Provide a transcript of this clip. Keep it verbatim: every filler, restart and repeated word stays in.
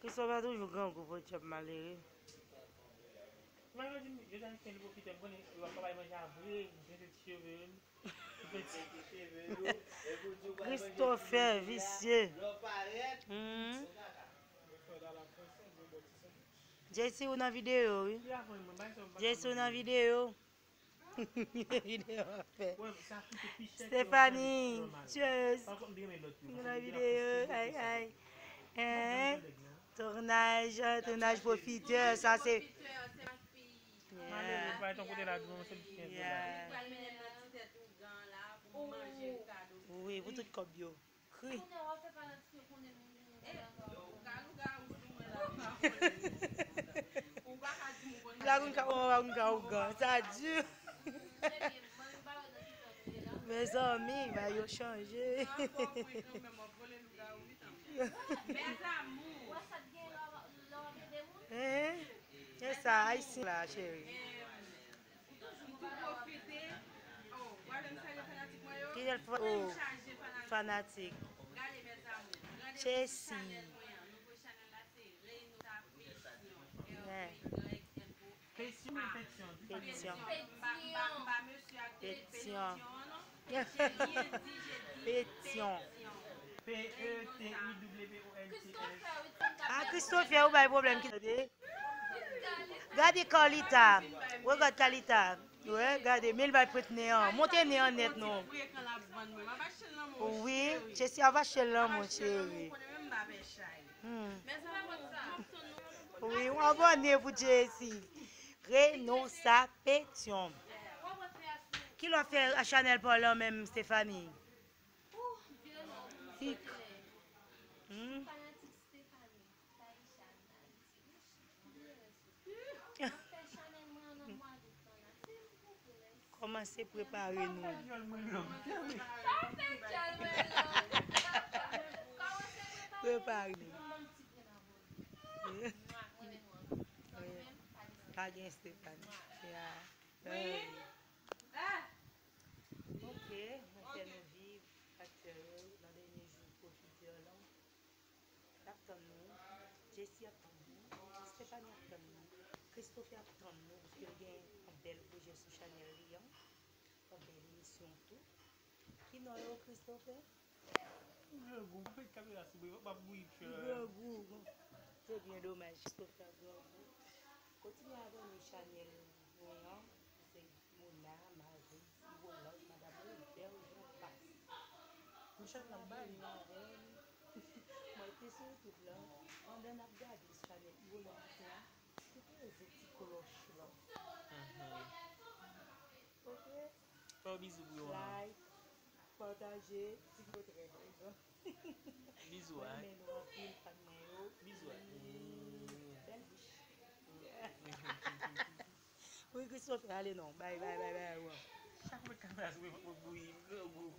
Christopher toujou grangou pou tchèp malere. Mwen yo di m, yo ta fè li pwofitè, m konnen yo ap bay manje a vre, m jete ti cheve yo, m jete ti cheve yo. Christopher visye. Hmm. Jesse ou nan videyo wi. Jesse ou nan videyo. Videyo ap fè. Stephanie, cheers. Ou nan videyo, ay, ay. Hein? Tournaj, tournaj pwofitè, sa se. Yeah. Yeah. Wi, pou tout kòb yo. Kri. Lagoun ka, oh, lagoun ka ougan. Sa di. Mezanmi, ba yo chanje. Hein? E sa, Ayisyen la, cheri. Ki jèl fwa, oh, fanatik. Chesi. Yeah. Petyon. Petyon. Petyon. Petyon. Petyon. P E T I W O N T S. Ah, Christopher, ou bay pwoblèm ki tande. Gade Carlita. Regarde Carlita. Wè, gade, men l bay pwent nen an. Monte nen an nèt non. Wi, Chesi ap achte l nan mwen, cheri. Hmm. Wi, yon abòne pou Jesse. Reno sa Petyon. Ki lè w fè Chanel pa w lan menm, Stephanie? Tik. Hmm. Kòmanse prepare nou. Prepare nou. Pa gen Stephanie. Yeah. Ok, mwen fè nou viv aktè yo nan dènye jou pwofitè lan. L ap tann nou. Jesse ap tann nou. Stephanie ap tann nou. Christopher ap tann nou, paske l gen yon bèl pwojè sou chanèl li an. Yon bèl emisyon tou. Ki non yo, Christopher? Grangou, m ap met kamera sou mwen, m ap bouyi pye. Grangou. Se byen domaj, Christopher grangou. Kontinye abòne chanèl mwen an. Se Mona, Marie, Ti Roland, Madam Robert, Jean Pas. Michan nan bal. Mwen te sou YouTube la, pandan n ap gade chanèl Ti Roland maten an, ou poze ti klòch lan. Mhm. Ok? Fè yon bizou pou yo, manman. Like, pataje, si nou trè prezan. Bizou, a. Mwen renmen nou anpil, fan mwen yo. Bizou, a. Bèl bouch. Wi, Christopher, ale non. Bay, bay, bay, bay, wè. Chak mwen kamera sou mwen, mwen bouyi, mwen grangou.